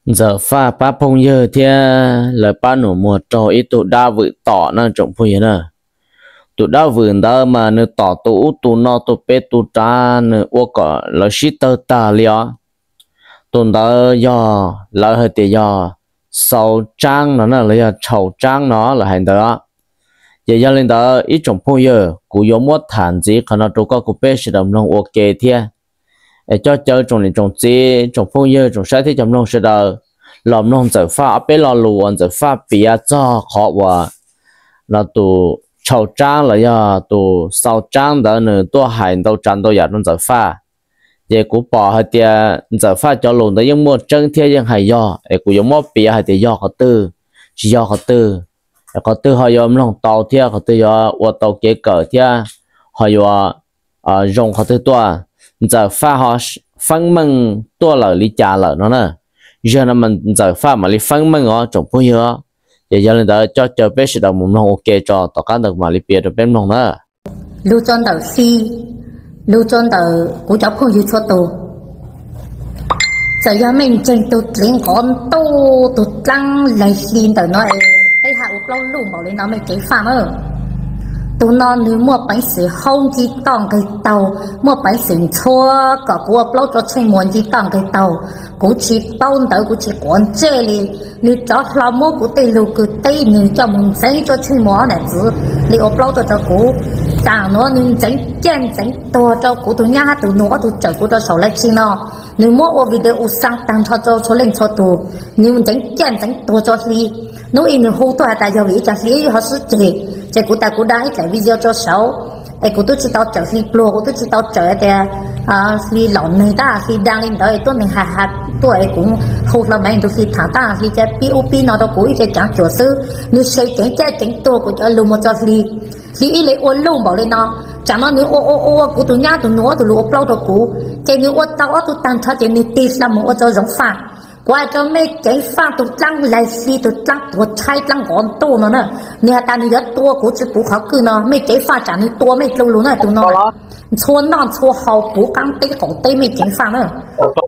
Ntxawm Faj pab phooj ywg thiab lawv pab nus muag raug ib tug dab vwm tom na tsoom phooj ywg na. Tus dab vwm ntawd mas nws tom tus ub tus no tus pem tus rad, nws ua kom lawv sib tawg tag li os. Tus ntawd yog lawv hais tias yog Xau Tsaab no na, los yog Tshau Tsaab no lawv hais ntawd. Ces yog li ntawd ib tsoom phooj ywg, kuv yuav muab tham ntxiv qhov no rau koj kuv peb sawv daws mloog ua ke thiab. Es coj caw tsoom niam tsoom txiv, tsoom phooj ywg, tsoom saib thiab cov mloog sawv daws los mloog Ntxawm Faj ob peb lo lus uas Ntxawm Faj piav txog qhov uas no tus Tshau Tsaab los yog tus Xau Tsaab ntawd nws tuaj hais ntau tsav ntau yam rau Ntxawm Faj. Ces kuv pom hais tias Ntxawm Faj cov lus ntawd yeej muaj tseeb thiab yeej hais yog, es kuv yuav muab piav hais tias yog qhov twg, tsis yog qhov twg. Qhov twg ho yuav mloog tau thiab qhov twg yuav ua tau kev kawm thiab ho yuav zoo qhov twg tuaj. Ntxawm Faj ho feeb meej tuaj lawm li cas lawm no na. Yog no mas Ntxawm Faj mam li feeb meej os tsoom phooj ywg. Ces yog li ntawd coj caw peb sawv daws mus mloog ua ke tso, tom qab ntawd mam li piav rau peb mloog na. Lug tso ntawm Hli, lug tso ntawm kuv cov phooj ywg txhua tus. Txawm yog mej ntseeg tug dleev nqov ntuj tug dlaab laig hli ntawm no es peb hab ua plaub luj npaum li no mej ceev faj na. Tug no nwg muaj peev xwm haub nci toj nqeg taug, muaj peev xwm ntxhua kom kuv ua plaub rua tsheej muas nci toj nqeg taug. Kuv tsis paub ntawv, kuv tsis quav ntsej li. Nwg rov hlo muab kuv tej lug kws teb nwg coj mus ntxeev rua tsheej muas ob nam txwv li ua plaub tuaj rua kuv. Taam nuav nwg ntxeev ciaj ntxeev tuag rua kuv tug nyab hab tug nus ob tug tsawm kuv rua saum live stream no. Nwg muab ua video u xaa taag nrho rua txhua leej txhua tug, nwg ntxeev ciaj ntxeev tuag rua Hli. Nub i nwg hu tuaj has tas yog vim ib co Hli ho sib ceg, ces kuv tas kuv da ib dlaim video rua saud. Es kuv tub tsis tau tsawm Hli pluag, kuv tub tsis tau tsawm tias Hli lom neeg tab Hli da li ntawd tuab neeg has has tuaj es kuv hu hlo meej rua Hli thaam tab Hli ca pib ub pib no rua kuv ib ce caav cuam xwb. Nwg se ceev ciaj ceev tuag kuv cov lug moog rua Hli. Hli ib le ua luj npaum li no, taam no nwg ua ua ua kuv tug nyab tug nus ob tug lug ua plaub rua kuv, ces nwg ua tau ob tug taag nrho ces nwg tig hlo moog ua rua Zoov Faj. Kuv has rua mej ceev faj tug dlaab laig Hli tug dlaab tuag tshaib dlaab nqov ntuj no na, nwg has tas nwg yuav tua kuv tsi puv qhov kwj no, mej ceev faj tsam nwg tua mej dlu lug na tug no. Ntxhua noj ntxhua haus puv qaab teb qaum teb mej ceev faj na.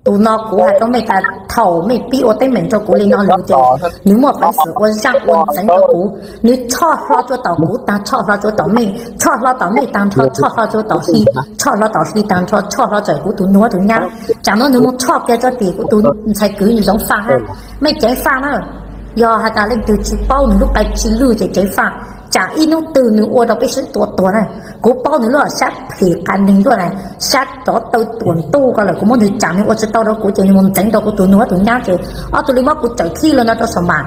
Tug no kuv has rua mej tas thaum mej pib ua teeb meem rua kuv li no lug ces nwg muaj peev xwm ua zaaj ua ntxeev rua kuv, nwg tshoj hlo rua tom kuv taag tshoj hlo rua tom mej, tshoj hlo tom mej taag nrho tshoj hlo rua tom Hli, tshoj hlo tom Hli taag nrho tshoj hlo tsawm kuv tug nus ob tug nyab. Taam no nwg moog tshoj kiag rua tim kuv tug ntxhais kwv Zoov Faj hab. Mej ceev faj na. Yog has tas leej twg tsi paub nwg lub qai tsi lwj ces ceev faj, tsam ib nub twg nwg ua rua peb sib tua tuag na. Kuv paub nwg lub sab phim qas neeg luaj na, sab rov taw tuam ntuj ko lawm, kuv muab nwg tsam nwg ua tsi tau rua kuv ces nwg moog ntxeev rua kuv tug nus ob tug nyab ces ob tug li muab kuv tsawm khib lug no rua saum mas,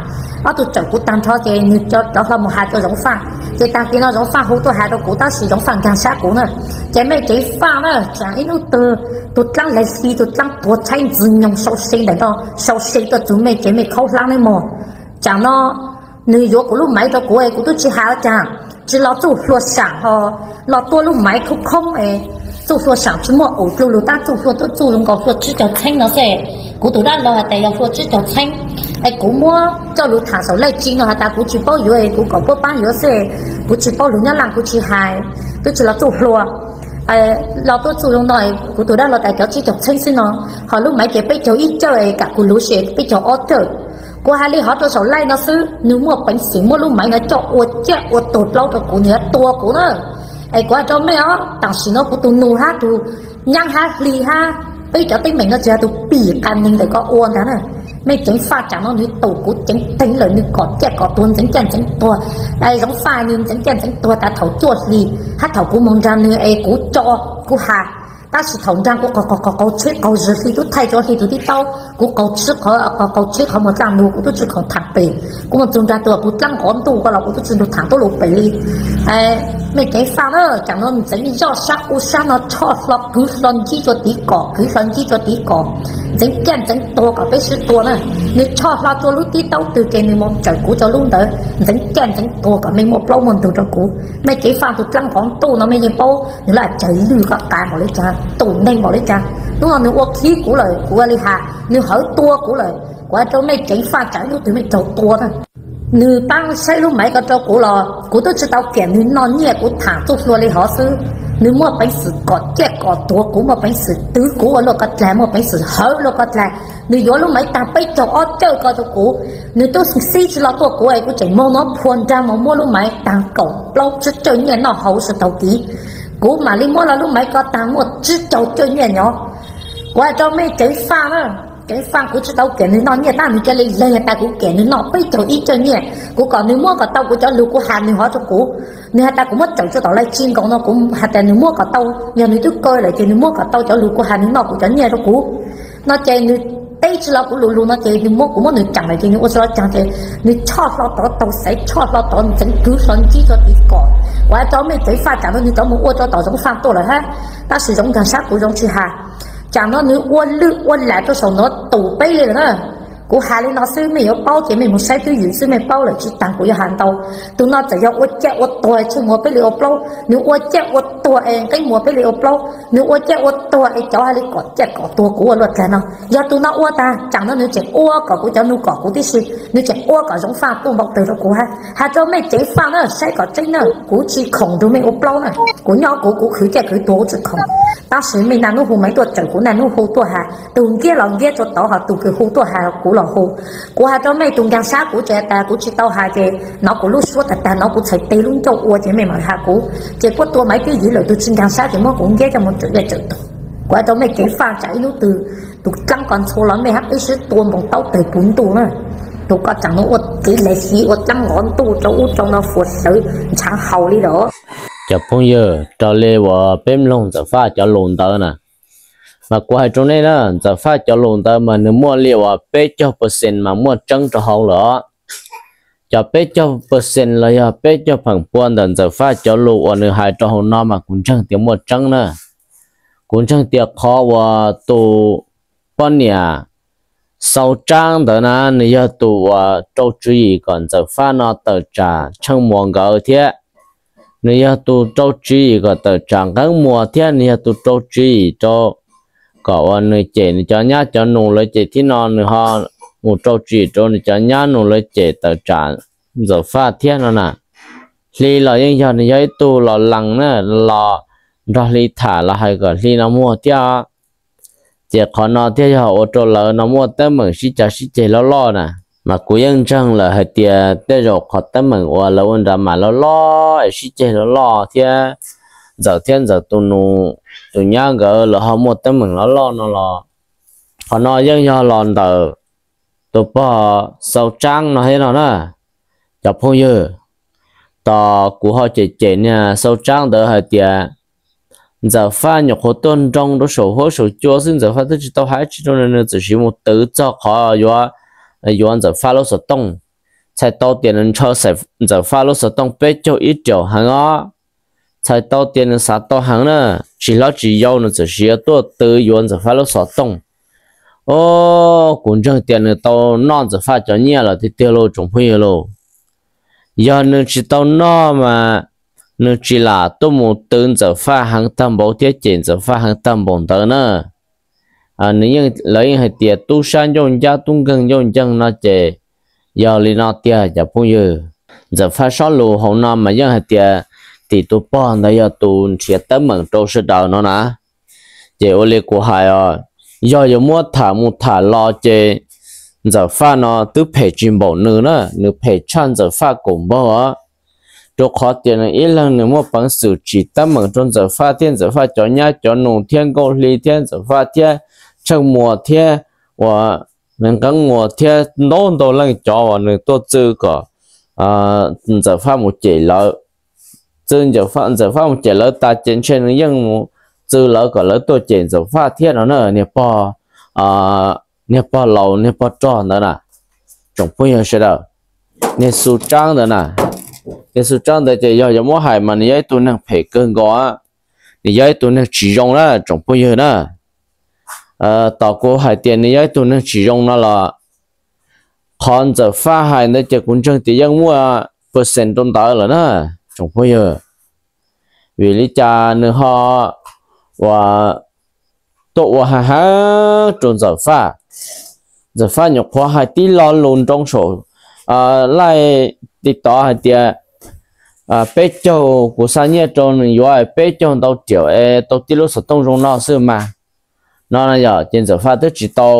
ob tug tsawm kuv taag nrho ces nwg rov hlo moog has rua Zoov Faj. Ces taag kis no Zoov Faj hu tuaj has rua kuv tab sis Zoov Faj nkaag sab kuv na. Ces mej ceev faj na, tsam ib nub twg tug dlaab laig Hli tug dlaab tuag tshaib ntxwg nyoog sau se ntawm no, sau se tuaj txug mej ces mej khaub hlab nawb mog. Taam no nwg yuav kuv lub maiv rua kuv es kuv tub tsi has ua caag, tsi los txuj hlua saam ho los tua lub maiv khoob khoob es txuj hlua saam tsi muaj ua dlu lug tab txuj hlua tuaj txuj zoo nkaus hlua tsib caug txheeb no xwb. Kuv tug dab laug has tas yog hlua tsib caug txheeb es kuv muab coj lug thaam saum laij tsi no has tas kuv tsi paub yuav es kuv kom puab paab yuav xwb, kuv tsi paub lug Nyab Laaj kuv tsi has, tub tsi los txuj hlua los tuaj txuj zoo no. Kuv tug dab laug tas cov tsib caug txheeb xwb no, ho lub maiv ces peb caug ib cawj es kam kuv luv si peb caug ob cawj. Kuv has li hov rua saum laij no xwb, nwg muaj peev xwm muab lub maiv no coj ua ciaj ua tuag plaub rua kuv, nwg yuav tua kuv na. Es kuv has rua mej os, taam sim no kuv tug nus hab tug nyab hab Hli hab peb cov teeb meem no tsi yog tug pim qas neeg ntawm ko ua ntag na. Mej ceev faj tsam no nwg tus kuv ceev teeg lawm, nwg kom ciaj kom tuag ntxeev ciaj ntxeev tuag. Zoov Faj nwg ntxeev ciaj ntxeev tuag tas thaum cuaj hlis hab thaum kuv moog nraag nwg es kuv co kuv has, tab sis thaum nraag kuv qaug qaug qaug qaug tsheb qaug zug Hli tub thaij rua Hli tug tib taub, kuv qaug tsheb qaug qaug tsheb qhov muag dlaaj lug kuv tub tsi khoom thaam pem. Kuv moog txug nraag tug kuv dlaab nqov ntuj ko los kuv tub tsi lug thaam tuab lug pem li. Mej ceev faj na, tsam no ntxeev zoj sab ub sab no tshoj hlo kwv hlo ntsib rua tiv kom, kwv hlo ntsib rua tiv kom, ntxeev ciaj ntxeev tuag kom peb sib tua na. Nwg tshoj hlo rua lub tib taub twg ces nwg moog tsawm kuv rua lub ntawd, ntxeev ciaj ntxeev tuag kom mej muaj plaub muaj ntug rua kuv. Mej ceev faj tug dlaab nqov ntuj no mej yeej paub nwg lub tsawg lwj ko qas npaum li cas, tus neeg npaum li cas. Hnub no nwg ua khib kuv lawm, kuv ua li has, nwg hawv tua kuv lawm, kuv has rua mej ceev faj tsam ib nub twg mej raug tua na. Nwg paab saib lub maiv ko rua kuv los kuv tub tsi tau kiam nwg noj nyiaj, kuv thaam txuj hlua li hov xwb. Nws muaj peev xwm kom ciaj kom tuag kuv, muaj peev xwm twv kuv ua luaj koj dlag, muaj peev xwm hawv luaj koj dlag. Nws yuav lub maiv taag peb caug ob cawj ko rau kuv. Nws tub xib tsis los tuaj kuv es kuv tseem moog nuav phua nraag moog muab lub maiv taag kaum plaub tsib cawj nyiaj noj hauv sawv taug tid. Kuv mam li muab los lub maiv ko taag muaj tsib caug cawj nyiaj nyob. Kuv has rau mej ceev faj na, ceev faj kuv tsis tau kem nws noj nyiaj tab nws ca le leeg has tas kuv kem nws noj peb caug ib cawj nyiaj. Kuv kom nws muab kom tau kuv cov lug kuv has nws hov rau kuv. Nws has tas kuv muab cawm tsuj tom laj tsi nkaus no, kuv has tas nws muab kom tau, yog nws twb kaw lawm ces nws muab kom tau cov lug kuv has nws noj kuv cov nyiaj rau kuv. No ces nws teb tsis los kuv lug lug no ces nws muab kuv muab nws caam lawm ces nws ua tsis los caag ces nws choj hlo tod taug xaiv, choj hlo tod ntxeev kwv hlo ntsib rau tim kom. Kuv has rau mej ceev faj, tsam no nws rov moog ua rau tom Zoov Faj tuaj lawm hab, tab sis Zoov Nkaag Sab kuv Zoov tsis has. Tsam no nws ua lwj ua lam rau saum nuav tus peb li lawm na. Kuv has li no xwb mej yuav paub ces mej moog saib twj ywm xwb mej paub lawm, tsis taag kuv yuav has ntau. Tus no txawm yog ua ciaj ua tuag tsheej muag peb li ua plaub, nws ua ciaj ua tuag es nqeeb muag peb li ua plaub, nws ua ciaj ua tuag es cov hais li kom ciaj kom tuag kuv ua luaj dlag no. Yog tus no ua tag, tsam no nws tseem ua kom kuv cov nug kom kuv tib si, nws tseem ua kom Zoov Faj tuaj npau tawg rau kuv hab. Has rau mej ceev faj na, saib kom tseeb na, kuv tsis khoom nrug mej ua plaub na. Kuv nyob kuv, kuv khwv ciaj khwv tuag kuv tsis khoom. Tab sis mej naj nub hu maiv tuaj tsawm kuv naj nub hu tuaj has, tug nkiab los nkiab rua tod, ho tug kws hu tuaj has kuv los hu. Kuv has rau mej tus Nkaag Sab kuv tseem tas kuv tsis tau has ces nov kuv lub suab tag tag, nov kuv txhais teg lub ncauj ua ces mej mam has kuv. Ces puab tua maiv pib yiv lawm, tug tsis Nkaag Sab ces muab kuv nkiab coj moog tsawm dej tsawm tug. Kuv has rau mej ceev faj, tsam ib nub tug, tug dlaab ko ntxhua los mej hab peb sib tua npoo taub tawg puv ntuj na. Tug ko tsam no ua kev hlais hlais ua dlaab nqov ntuj rau ub rau no fuav hlawv ntshaav haus li lawm. Cov phooj ywg, raws li uas peb mloog Ntxawm Faj cov lus ntawd na, mas kuv hais rau nej na, Ntxawm Faj cov lus ntawd mas nws muaj li uas peb caug percent mas muaj tseeb rau hauv lawm. Cov peb caug percent los yog peb caug pheem pua ntawm Ntxawm Faj cov lus uas nws hais rau hauv no mas kuv ntseeg tias muaj tseeb na. Kuv ntseeg tias qhov uas tus poj niam Xau Tsaab ntawd na, nws yog tus uas rau tswv yim kom Ntxawm Faj no tawm tsam Tsheej Muas nkawd thiab. Nws yog tus rau tswv yim kom tawm tsam Nqeeb Muas thiab, nws yog tus rau tswv yim rau kom uas nws cem nws cov nyab cov nus lawv cem thiab no, nws ho mus rau tswv yim rau nws cov nyab nus lawv cem tawm tsam Ntxawm Faj thiab no na. Hli los yeej yog nws yog ib tug los lees na, los nrog Hli tham los hais kom Hli no muag thiab. Ces qhov no thiaj yog ua rau lawv no muaj teeb meem sib cav sib ceg loj loj na. Mas kuv yeej ntseeg lawm hais tias tej zaum qhov teeb meem uas lawv ua nrad mas loj loj es sib ceg loj loj thiab, Ntxawm thiab Ntxawm tus nus tus nyab nkawd lawv ho muaj teeb meem loj loj no los, qhov no yeej yog los ntawm tus pog Xau Tsaab no thiab no na. Cov phooj ywg, tos kuv ho cem cem niag Xau Tsaab ntawd hais tias Ntxawm Faj nyuam qhuav tuaj nroo rau saum huab saum cua xwb, Ntxawm Faj twb tsis tau hais tsi rau nws, nws txawm siv mus twv txog qhov yuav, yuav Ntxawm Faj lub xov tooj. Txhais tau tias nws ntshaw Ntxawm Faj lub xov tooj peb caug ib raum heev os. Txhais tau tias nws xav tau heev na, tsis hlob tsis yau nws txawm siv tuaj twv yuav Ntxawm Faj lub xov tooj. O, kuv ntseeg tias nws tau noj Ntxawm Faj cov nyiaj lawm tiag tiag lauj tsoom phooj ywg lauj. Yog nws tsis tau noj mas nws tsis lam tuaj mus twv Ntxawm Faj heev tag npaum thiab cem Ntxawm Faj heev tag npaum ntawd na. Nws, lawv yeej hais tias tub sab ncauj ncab tub nkeeg ncauj nceeg no ces yog li no tiag cov phooj ywg. Ntxawm Faj sob lus hauv no mas yeej hais tias tim tus pog ntawd yog tus nrhiav teeb meem rau sawv daws no na. Ces ua li kuv hais os, yog yuav muab tham mus tham los ces Ntxawm Faj no twb phem tsis npaum nws na, nws phem tshaj Ntxawm Faj kaum npaug os. Rau qhov tias nws ib leeg nws muaj peev xwm tsim teeb meem rau Ntxawm Faj thiab Ntxawm Faj cov nyab cov nus thiab Nkauj Hli thiab Ntxawm Faj thiab Tsheej Muas thiab uas Nqeeb Muas thiab ntau ntau leej cov uas nws tuaj txwj kom Ntxawm Faj mus cem lawv. Txwj Ntxawm Faj mus cem lawv tas ces ntshe nws yeej mus txwj lawv kom lawv tuaj cem Ntxawm Faj thiab no na. Niag pog, niag pog laus niag pog rog ntawd na, tsoom phooj ywg sawv daws, niag Xu Tsaab ntawd na, niag Xu Tsaab ntawd ces yog yuav muab hais mas nws yog ib tug neeg phem kawg nkaus, nws yog ib tug neeg tsis zoo na tsoom phooj ywg na. Tos kuv hais tias nws yog ib tug neeg tsis zoo no los qhov Ntxawm Faj hais ntawd ces kuv ntseeg tias yeej muaj percent rau ntawd lawm na tsoom phooj ywg. Vim li cas nws ho uas tuaj ua hais heev rau Ntxawm Faj? Ntxawm Faj nyuam qhuav hais tib lo lus nroo saum laij TikTok hais tias peb caug, kuv xa nyiaj rau nws yuav peb caug ntau riam es tau tib lub xov tooj zoo no xwb mas. No yog ces Ntxawm Faj twb tsis tau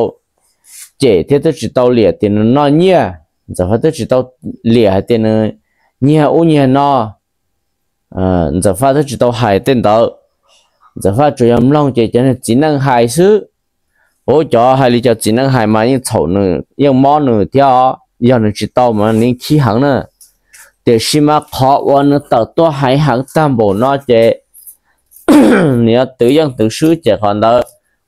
cem thiab twb tsis tau liam tias nws noj nyiaj. Ntxawm Faj twb tsis tau liam hais tias nws nyiag ub nyiag no. Ntxawm Faj twb tsis tau hais tej ntawd. Ntxawm Faj tsuas yog mloog ces cov txiv neej hais xwb. Ub, cov hais li cov txiv neej hais mas yeej txhaum nws yeej mob nws thiab os. Yog nws tsis tau mas nws yeej khib heev na. Tiam sis mas qhov uas nws tawm tuaj hais heev tag npaum no ces nws yuav twv yeej twv swb ces qhov ntawd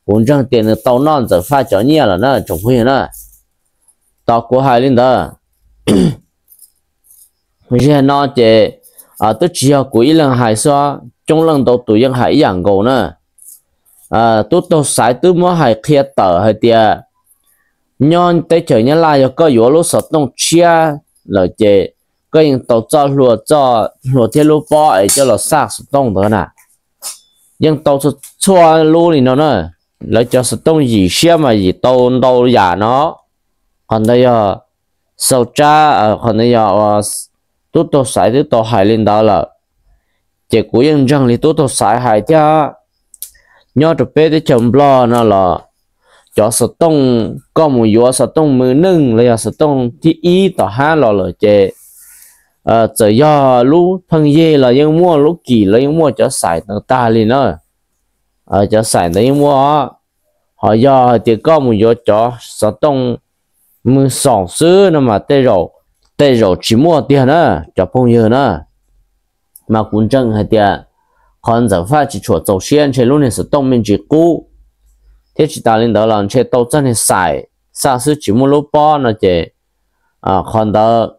kuv ntseeg tias nws tau noj Ntxawm Faj cov nyiaj lawm na tsoom phooj ywg na. Tos kuv hais li ntawd. Ziag no ces twb tsis yog kuv ib leeg hais xwb, coob leej ntau tus yeej hais ib yam nkaus na. Tub Taug Xaiv twb muab hais qhia tawm hais tias nyob teb chaws Nyab Laj yog koj yuav lub xov tooj tshiab lawm ces koj yeej tau txoj hlua, txoj hlua thiab lub pob es coj los xaj xov tooj ntawd na. Yeej tau txhua lub li no na. Lawv cov xov tooj yim siab mas yim tau ntau yam no. Qhov ntawd yog xau tsab, qhov ntawd yog Tub Taug Xaiv twb tau hais li ntawd lawm. Ces kuv yeej ntseeg li Tub Taug Xaiv hais thiab. Nyob rau peb teb chaws Nplog no los cov xov tooj, koj mus yuav xov tooj mws neej los yog xov tooj thib ib tom hab los lawm ces txawm yog lub pheej yig los yeej muaj, lub kim los yeej muaj, cov xaim ntawd tag li na. Cov xaim ntawd yeej muaj. Ho yog hais tias koj mus yuav cov xov tooj mws xoom xwb no mas tej zaum tsis muaj tiag na, cov phooj ywg na. Mas kuv ntseeg hais tias qhov Ntxawm Faj tsis tshua txaus siab ntshe lub niag xov tooj me ntsis qub, thiab tsis tas li ntawd los ntshe tau txoj niag xaim xaj xwb tsis muaj lub pob no ces qhov ntawd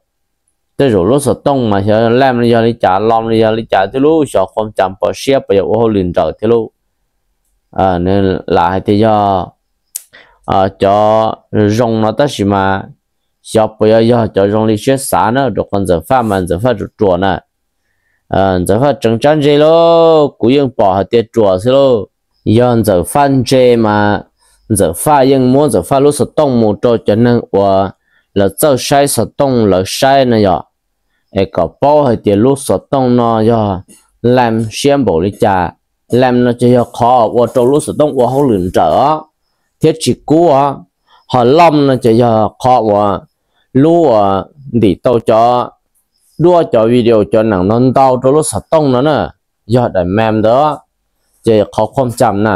tej zaum lub xov tooj mas xyov lem li yog li cas, lom li yog li cas thiab lub, xyov qhov cas pom siab puas yog ua hauj lwm nrawm thiab lub. Nws lam hais tias yog cov zoo no tab sis mas xyov puas yog, yog cov zoo li siab xav na, rau qhov Ntxawm Faj mas Ntxawm Faj ruam ruam na. Ntxawm Faj tseev tsab ntse lauj, kuv yeej pom hais tias ruam xwb lauj. Yog Ntxawm Faj ntse mas Ntxawm Faj yeej muab Ntxawm Faj lub xov tooj mus rau cov neeg uas lawv txawj saib xov tooj lawv saib no yog, es kom paub hais tias lub xov tooj no yog lem siab npaum li cas. Lem no ces yog qhov ua rau lub xov tooj ua hauj lwm nrawm os, thiab tsis kub os. Ho lom no ces yog qhov uas lub uas ntim tau cov duab, cov video, cov neem no ntau rau lub xov tooj no na, yog daim mem ntawd, ces qhov khuam cam na.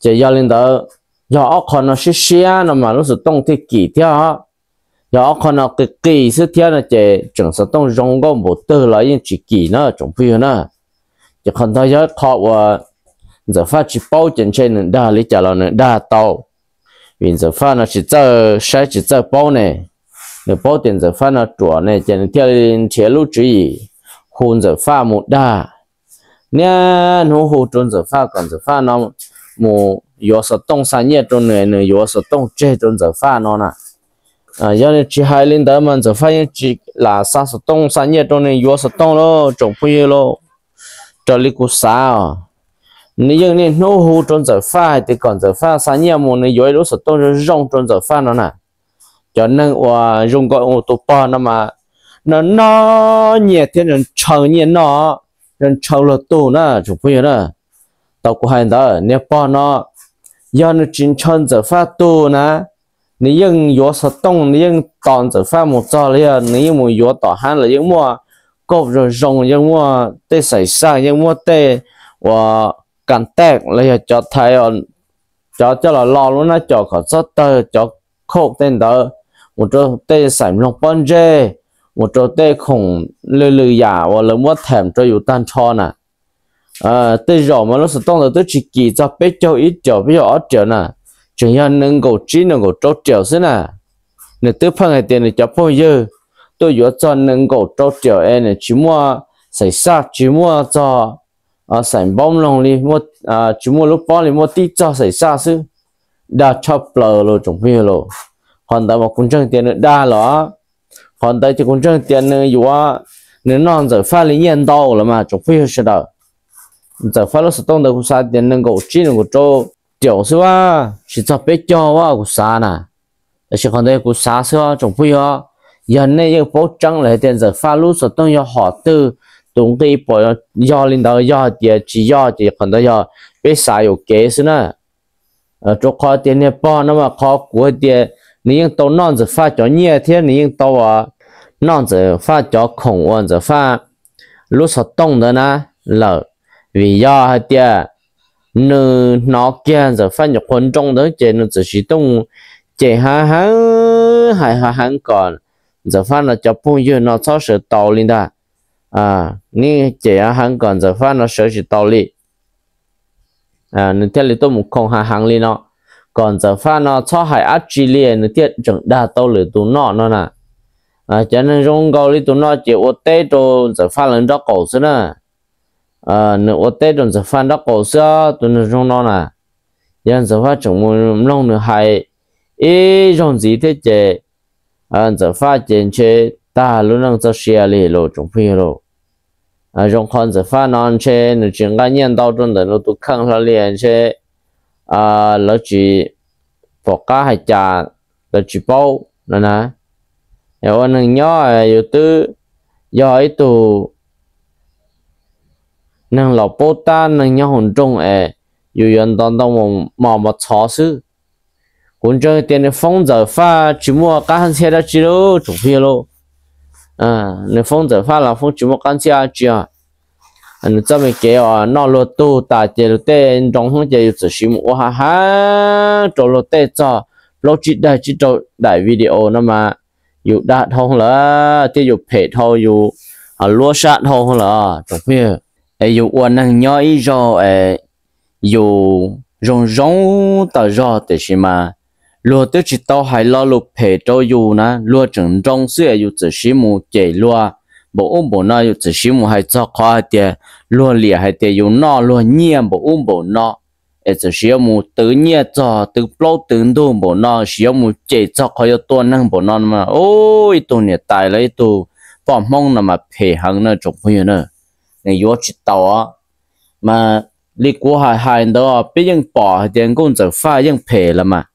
Ces yog li ntawd, yog ob qho no siab siab no mas lub xov tooj thiaj kim thiab. Yog ob qho no qis qis xwb thiab no ces tseem xov tooj zoo nkauj npaum twg los yeej tsis kim na tsoom phooj ywg na. Ces qhov ntawd yog ib qho uas Ntxawm Faj tsis paub ces ntshe nws dag li cas los nws dag tau, vim Ntxawm Faj no tsis txawj saib tsis txawj paub ne. Nws paub tias Ntxawm Faj no ruam ne ces nws thiaj li nrhiav lub tswv yim hu Ntxawm Faj mus dag. Niaj hnub hu rau Ntxawm Faj kom Ntxawm Faj no mus yuav xov tooj xa nyiaj rau nws, nws yuav xov tooj tseg rau Ntxawm Faj no na. Yog nws tsis hais li ntawd mas Ntxawm Faj yeej tsis lam xa xov tooj xa nyiaj rau nws yuav xov tooj lauj tsoom phooj ywg lauj. Raws li kuv xav os, nws yeej niaj hnub hu rau Ntxawm Faj hais tias kom Ntxawm Faj xa nyiaj mus nws yuav ib lub xov tooj zoo zoo rau Ntxawm Faj no na. Cov neeg uas zoo nkaus tus pog no mas no noj nyiaj thiab ntshaw nyiaj noj, ntshaw luag tug na tsoom phooj ywg na. Tau kuv hais ntawd niag pog no, yog nws tsis ntshaw Ntxawm Faj tug na, nws yeej yuav xov tooj, nws yeej tos Ntxawm Faj mus txog los yog nws yeej mus yuav tom hab los yeej muaj kauj zoo zoo, yeej muaj tej xaim xaj, yeej muaj tej uas kas tej los yog cov thaiv, cov coj los lo lub nab com kom txhob tawg, cov khauj tej ntawd, mus rau tej xaim mloog pob ntseg, mus rau tej khoom lwj lwm yam uas lawv muab them rau yus tag nrho na. Tej zaum mas lub xov tooj ntawd twb tsis kim txog peb caug ib riaum peb caug ob riaum na, tseem yog nees nkaum tsib nees nkaum rau riaum xwb na. Nws twb pheej hais tias nws cov phooj ywg tuaj yuav txog nees nkaum rau riaum es nws tsis muaj xaim xaj, tsis muaj txog xaim npaub mloog li, tsis muaj lub pob li, muaj tib txog xaim xaj xwb. Dag tshaj plaws los tsoom phooj ywg los. Qhov ntawd mas kuv ntseeg tias nws dag los, qhov ntawd ces kuv ntseeg tias nws yuav, nws noj Ntxawm Faj li nyiaj ntau lawm mas tsoom phooj ywg sawv daws. Ntxawm Faj lub xov tooj ntawd kuv xav tias nees nkaum tsib nees nkaum rau riaum xwb a, tsis txog peb caug a kuv xav na. Tab sis qhov ntawd kuv xav xwb tsoom phooj ywg, yog nej yeej paub tseeb lawm hais tias Ntxawm Faj lub xov tooj yog hom twg, tus nqi pom yog li ntawd, yog hais tias tsis yog ces qhov ntawd yog peb xav yuam kev xwb na. Rau qhov tias niag pog no mas qhov kuv hais tias nws yeej tau noj Ntxawm Faj cov nyiaj thiab nws yeej tau noj Ntxawm Faj cov khoom uas Ntxawm Faj lub xov tooj ntawd na lawm. Vim yog hais tias nws hnov kiag Ntxawm Faj nyuam qhuav nroo ntawd ces nws txawm siv tooj cem hav heev, hais hav heev kom Ntxawm Faj no cov phooj ywg no txhob sawv tau li ntag. Nws cem hav heev kom Ntxawm Faj no sawv tsis tau li. Nws thiaj li tuaj mus khoom hav heev li no, kom Ntxawm Faj no txhob hais dab tsi li, nws thiaj tseem dag tau lwm tus noj no na. Cov neeg zoo nkaus li tus no ces ua teb rau Ntxawm Faj lawv nraub qaum xwb na. Nws ua teb rau Ntxawm Faj nraub qaum xwb, tus neeg zoo no na. Yog Ntxawm Faj tseem mus mloog nws hais ib zaug ntxiv thiab ces Ntxawm Faj ces ntshe tag lub neej txoj sia li los tsoom phooj ywg lauj. Zoo qhov Ntxawm Faj no ntshe nws tsis nqa nyiaj ntau rau ntawm nws tus kheej hlo li ntshe lawv tsis pom qab hais cas, lawv tsis paub no na. Ua neeg nyob yus twb yog ib tug neeg los paub tab neeg nyob hauv nroog es yus yuav nto ntoo mos mos txhov xwb. Kuv ntseeg tias nws foob Ntxawm Faj tsis muaj qab ntxhiab dab tsi lauj tsoom phooj ywg lauj. Nws foob Ntxawm Faj los foob tsis muaj qab ntxhiab dab tsi os. Nws txoj me kev os noj luag tug tas ces luag tej nroo hwv ces yus txawm siv mus ua hav heev rau luag tej txog plaub tsib daim tsib rau daim video no mas yus dag dhau lawm thiab yus phem dhau yus luab sab dhau lawm tsoom phooj ywg. Es yus ua neeg nyob ib zaug es yus zoo zoo tawm zog tiam sis mas luag twb tsis tau hais lo lus phem rau yus na, luag tseem nroo xwb es yus txawm siv mus cem luag npaum ub npaum no, yus txawm siv mus hais txog qhov hais tias luag liam hais tias yus noj luag nyiaj npaum ub npaum no, es txawm siv yuav mus twv nyiaj txog twv plaub twv ntug npaum no, siv yuav mus cem txog qhov yuav tua neeg npaum no mas ib tug niam tais los ib tug poj Hmoob no mas phem heev na tsoom phooj ywg na. Nws yuav tsis tau mas li kuv hais hais ntawd peb yeej pom hais tias nkauj Ntxawm Faj yeej phem los mas.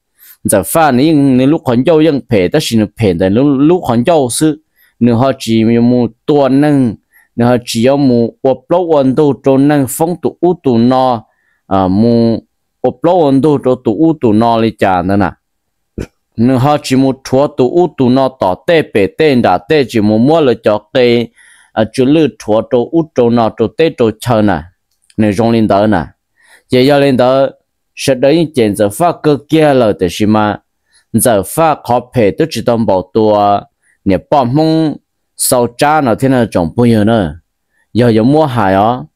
Ntxawm Faj nws yeej nws lub qhov ncauj yeej phem tab sis nws phem ntawm lub qhov ncauj xwb. Nws ho tsis yuav mus tua neeg, nws ho tsis yuav mus ua plaub ua ntug rau neeg foob tus ub tus no, mus ua plaub ua ntug rau tus ub tus no li cas ntawd na. Nws ho tsis mus rhuav tus ub tus no tom tej pem tej nram tej, tsis mus muab lawv cov qe tsw lwj rhuav rau ub rau no rau teb rau chaw na. Nws zoo li ntawd na. Ces yog li ntawd, sawv daws yeej cem Ntxawm Faj kawg kiag lawm tiam sis mas Ntxawm Faj qhov phem twb tsis tau npaum tus niam poj Hmoob Xau Tsab no thiab no tsoom phooj ywg na. Yog yuav muab hais os,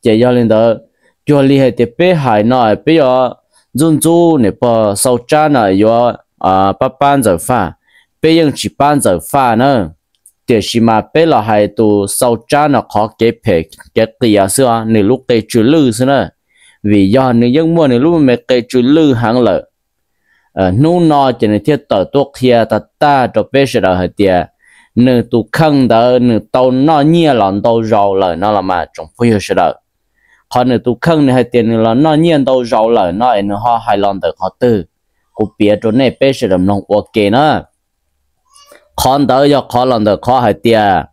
ces yog li ntawd, cuag li hais tias peb hais no peb yuav ntxub ntxub niam pog Xau Tsab no yuav pab pab Ntxawm Faj, peb yeej tsis pab Ntxawm Faj na. Tiam sis mas peb los hais tus Xau Tsab no qhov kev phem kev qias xwb os, nws lub qe tsw lwj xwb na. Vim yog nws yeej muaj nws lub me qe tsw lwj heev lawm. Hnub no ces nws thiaj tawm tuaj qhia tag tag rau peb sawv daws hais tias nws tus kheej ntawd nws tau noj nyiaj los ntau zaus lawm no los mas tsoom phooj ywg sawv daws. Qhov nws tus kheej nws hais tias nws los noj nyiaj ntau zaus lawm no es nws ho hais los ntawm qhov twg? Kuv piav rau nej peb sawv daws mloog ua ke na. Qhov ntawd yog qhov los ntawm qhov hais tias,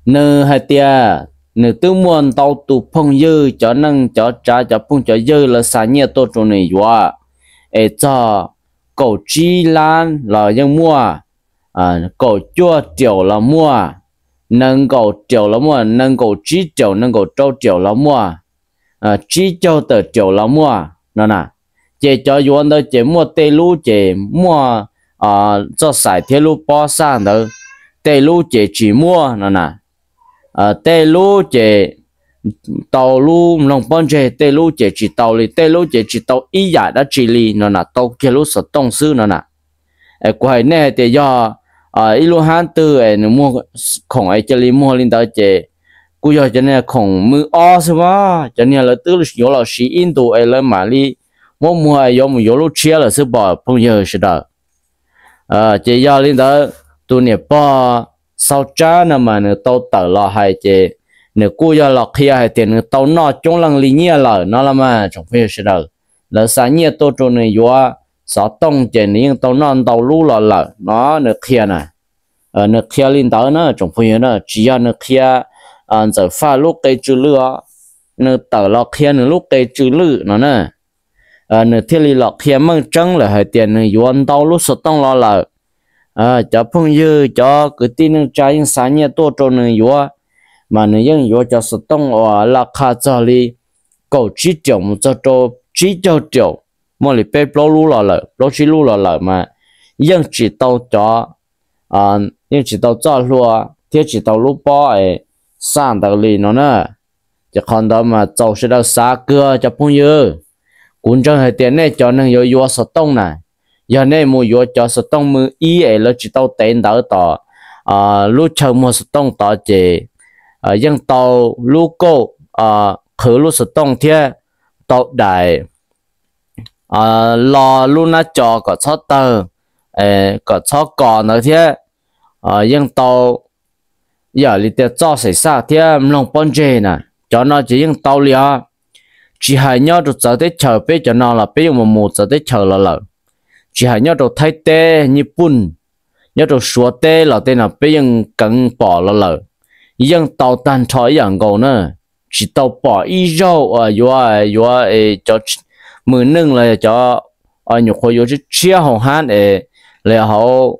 nws hais tias nws twb muaj ntau tus phooj ywg, cov neej cov tsav, cov phooj cov ywg lawv xa nyiaj tuaj rau nws yuav, es txog kaum tsib lab los yeej muaj, kaum cuaj riaum los muaj, nees nkaum riaum los muaj, nees nkaum tsib riaum, nees nkaum rau riaum los muaj, tsib caug tawm riaum los muaj no na. Ces cov yuav ntawd ces muaj tej lub ces muaj txoj xaim thiab lub pob xaj ntawd, tej lub ces tsis muaj no na. Tej lub ces tau lub mloog pob ntseg, tej lub ces tsis tau li, tej lub ces tsis tau ib yam dab tsi li no na, tau kiag lub xov tooj xwb no na. Kuv hais nej hais tias yog ib lub hab twg es nws muag khoom es cia li muag li ntawd ces kuj yog cov niag khoom mws ob xwb mas, cov niag lawv twb yuav los siv ib ntus es lawv mam li muab muag es yuav mus yuav lub tshiab lawm xwb pom phooj ywg sawv daws. Ces yog li ntawd, tus niam pog Xau Tsab no mas nws tau tawm los hais ces nws kuj yog los qhia hais tias nws tau noj coob leej li nyiaj lawm no los mas tsoom phooj ywg sawv daws. Lawv xa nyiaj tuaj rau nws yuav xov tooj ces nws yeej tau noj ntau lub los lawm no nws qhia na. Nws qhia li ntawd na tsoom phooj ywg na, tsis yog nws qhia Ntxawm Faj lub qe tsw lwj os, nws tawm los qhia nws lub qe tsw lwj no na. Nws thiaj li los qhia meej tseeb lawm hais tias nws yuav ntau lub xov tooj los lawm. Cov phooj ywg cov kwv tij neej tsa yeej xa nyiaj tuaj rau nws yuav, mas nws yeej yuav cov xov tooj uas laj qha txog li kaum tsib riaum mus txog rau tsib caug riaum, muaj li peb plaub lub los lawm, plaub tsib lub los lawm mas yeej tsis tau cov, yeej tsis tau txoj hlua thiab tsis tau lub pob es xaj ntawd li no na. Ces qhov ntawd mas txaus sawv daws xav kawg cov phooj ywg. Kuv ntseeg hais tias nej cov neeg yuav yuav xov tooj na, yog nej mus yuav cov xov tooj mws ib es lawv tsis tau tev ntawv tom lub chaw muag xov tooj tod ces yeej tau lub kauj qhwv lub xov tooj thiab tau daim lo lub nab co kom txhob tawg, kom txhob kos ntawd thiab yeej tau yam li tias txoj xaim xaj thiab mloog pob ntseg na. Cov no ces yeej tau li os. Tsis hais nyob rau txawv teb chaws, peb cov no los peb yeej mus mus txawv teb chaws los lawm. Tsis hais nyob rau Thaib teb, Nyij Pooj, nyob rau Suav teb los tej no peb yeej keev pom los lawm. Yeej tau tag nrho ib yam nkaus na. Tsis tau pom ib zaug uas yuav, yuav cov mws neej los yog cov nyuam qhuav yuav tshiab tshiab hauv hab es los yog hauv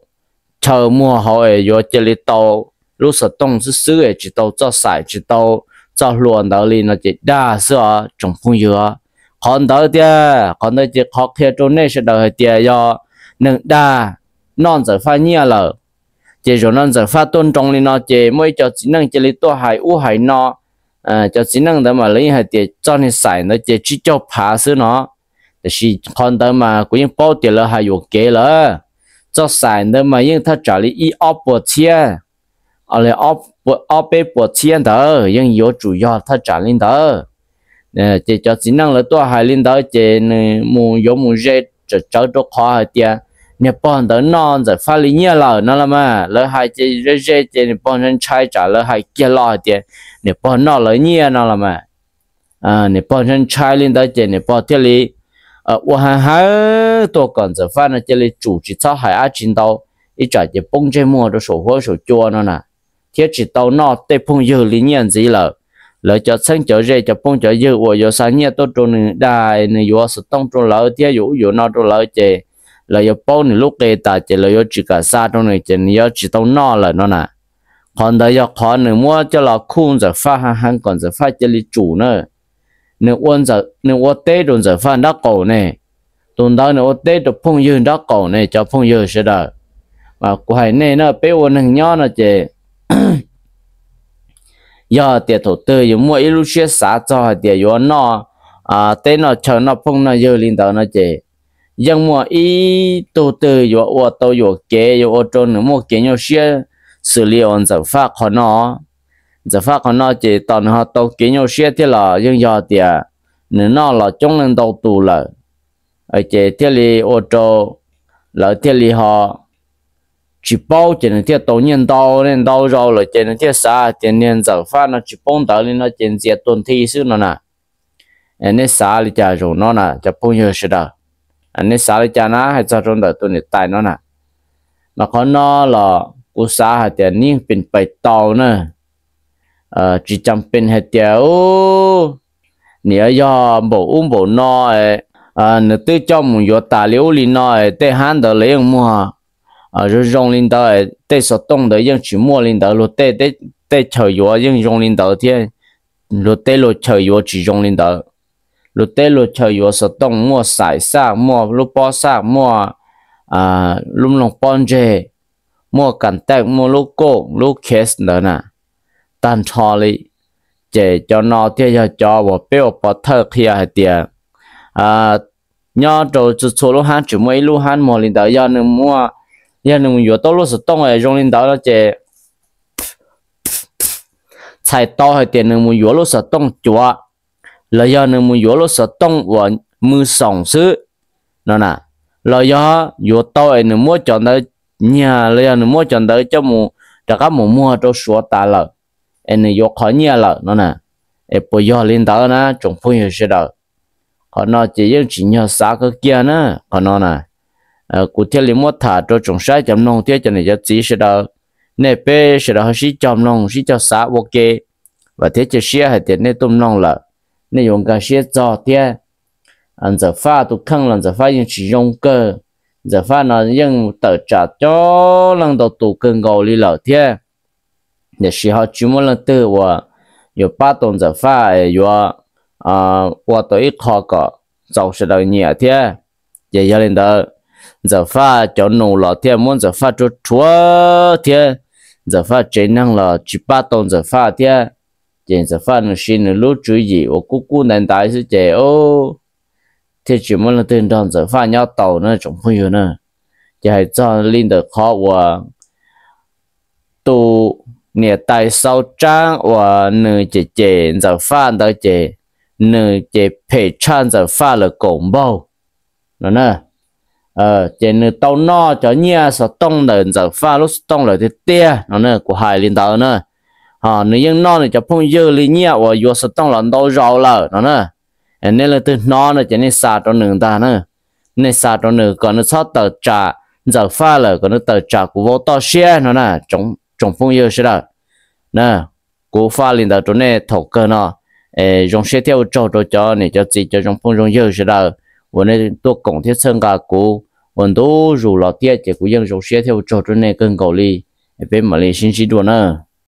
chaw muag hauv es yuav cia li tau lub xov tooj xwb xwb es tsis tau txoj xaim tsis tau txoj hlua ntawd li no ces dag xwb os tsoom phooj ywg. Qhov ntawd tiag, qhov ntawd ces qhov qhia rau nej sawv daws hais tias yog neeg dag noj Ntxawm Faj nyiaj lawm. Ces zaum no Ntxawm Faj tuaj nroo li no ces muaj ib co txiv neej cia li tuaj hais ub hais no. Cov txiv neej ntawd mas lawv yeej hais tias txoj niag xaim ntawd ces tsib caug phav xwb no. Tiam sis qhov ntawd mas kuv yeej paub tias lawv hais yuam kev lawm. Txoj xaim ntawd mas yeej thaj tsam li ib ob puas txhiab, ob peb puas txhiab ntawd yeej yuav tsum yog thaj tsam li ntawd. Ces cov txiv neej lawv tuaj hais li ntawd ces nws mus yuav mus ze tsawv tsawv rau qhov hais tias niag pog ntawd noj Ntxawm Faj li nyiaj lawm no los mas. Lawv hais ces ze ze ces niag pog ntshai ntshai tsam lawv hais kiag los hais tias niag pog noj lawv nyiaj no los mas. Niag pog ntshai ntshai li ntawd ces niag pog thiaj li ua ha hawb tuaj kom Ntxawm Faj no cia li tsum tsis txhob hais dab tsi ntau, ib tsam ces poob ntsej muag rau saum huab saum cua no na, thiab tsis tau noj tej phooj ywg li nyiaj ntxiv lawm. Lawv cov txheeb cov ze cov phooj cov ywg uas yuav xa nyiaj tuaj rau nws dag nws yuav xov tooj rau lawv thiab yuav ub yuav no rau lawv ces lawv yuav paub nws lub qe tas ces lawv yuav tsis kam xa rau nws ces nws yuav tsis tau noj lawm no na. Qhov ntawd yog qhov nws muab coj los khuj Ntxawm Faj ha heev kom Ntxawm Faj cia li tsum na. Nws ua teb rau Ntxawm Faj nraub qaum ne, tus ntawd nws ua teb rau phooj ywg nraub qaum ne cov phooj ywg sawv daws. Kuv hais nej na, peb ua neeg nyob no ces yog tias thaum twg yuav muaj ib lub siab xav txog hais tias yuav noj teb noj chaw noj phooj noj ywg li ntawd no ces yeej muaj ib tug twg yuav ua tau yuam kev yuav ua rau nws muaj kev nyuaj siab xws li uas Ntxawm Faj qhov no. Ntxawm Faj qhov no ces tos nws ho tau kev nyuaj siab thiab los yeej yog tias nws noj los coob leej ntau tus lawm, ces thiaj li ua rau lawv thiaj li ho tsis paub ces nws thiaj tau nyiaj ntau ntau zaus lawm ces nws thiaj xav tias niag Ntxawm Faj no tsis paub ntawd li no ces ntxias tuag nthi xwb no na. Nej xav li cas zaum no na cov phooj ywg sawv daws? Nej xav li cas na hais txog rau ntawm tus niam tais no na? Mas qhov no los kuv xav hais tias nws yeej pes pais tau na. Tsis cas pes hais tias ub, nws yog npaum ub npaum no, nws twb coj mus yuav tas li ub li no, tej hab ntawd lawv yeej muag zoo zoo li ntawd, tej xov tooj ntawd yeej tsis muaj li ntawd, luag tej chaws yuav yeej zoo li ntawd thiab. Luag teb luag chaw yuav tsis zoo li ntawd. Luag teb luag chaw yuav xov tooj muaj xaim xaj, muaj lub pob xaj, muaj lub mloog pob ntseg, muaj contact, muaj lub kauj lub case ntawd na, tag nrho li. Ces cov no thiaj yog cov uas peb ua pov thawj qhia hais tias nyob rau txhua txhua lub hab tseem muaj ib lub hab muag li ntawd. Yog nws mus yuav tau lub xov tooj zoo li ntawd no ces txhais tau hais tias nws mus yuav lub xov tooj cuav, los yog nws mus yuav lub xov tooj uas mws xoom xwb no na, los yog yuav tau es nws muab cov ntawd nyiag los yog nws muab cov ntawd coj mus rov qab mus muag rau Suav tas lawm, es nws yuav qhov nyiaj lawm no na. Es puas yog li ntawd na tsoom phooj ywg sawv daws? Qhov no ces yeej tsim nyog xav kawg kiag na. Qhov no na, kuv thiaj li muab tham rau tsoom saib cov mloog thiab cov niam cov txiv sawv daws, nej peb sawv daws ho sib cog mloog sib cog xav ua ke. vam thiab cia siab hais tias nej tuaj mloog lawm, nej yuav nkag siab txog thiab. Ntxawm Faj tus kheej los Ntxawm Faj yeej tsis zoo kawg. Ntxawm Faj no yeej tawm tsam coob leej ntau tus kawg nkaus li lawm thiab, tiam sis ho tsis muaj leej twg uas yuav pab tau Ntxawm Faj, yuav ua tau ib qho kom txaus sawv daws nyiam thiab. Ces yog li ntawd, Ntxawm Faj cov nus los thiaj muab Ntxawm Faj rhuav rhuav thiab, Ntxawm Faj tsev neeg los tsis pab tau Ntxawm Faj thiab. Ces Ntxawm Faj nws siv nws lub tswv yim uas kub kub ntaiv ntaiv xwb ces thiaj tsis muaj leej twg nrog Ntxawm Faj nyob tau na tsoom phooj ywg na. Ces hais txog li ntawm qhov uas tus niam tais Xauv Tsaab uas nws cem cem Ntxawm Faj ntawd ces nws ces phem tshaj Ntxawm Faj lawm kaum npaug no na. Ces nws tau noj cov nyiaj xov tooj ntawm Ntxawm Faj lub xov tooj lawm tiag tiag no na, kuv hais li ntawd na. Ho nws yeej noj nws cov phooj ywg li nyiaj uas yuav xov tooj los ntau zaus lawm no na. Nej leej twg hnov no ces nej xa rau nws ntag na. Nej xa rau nws kom nws txhob tawm tsam Ntxawm Faj lawm, kom nws tawm tsam kuv vauv toj siab no na, tsoom phooj ywg sawv daws. Kuv faj li ntawd rau nej thaum kawg no. Zoo siab thiab ua tsaug rau cov niam cov txiv cov zoo phooj zoo ywg sawv daws uas nej tuaj koom thiab txhawb nqa kuv ua ntu zus los thiab ces kuv yeej zoo siab thiab ua tsaug rau nej kawg nkaus li. Peb mam li sib ntsib dua na.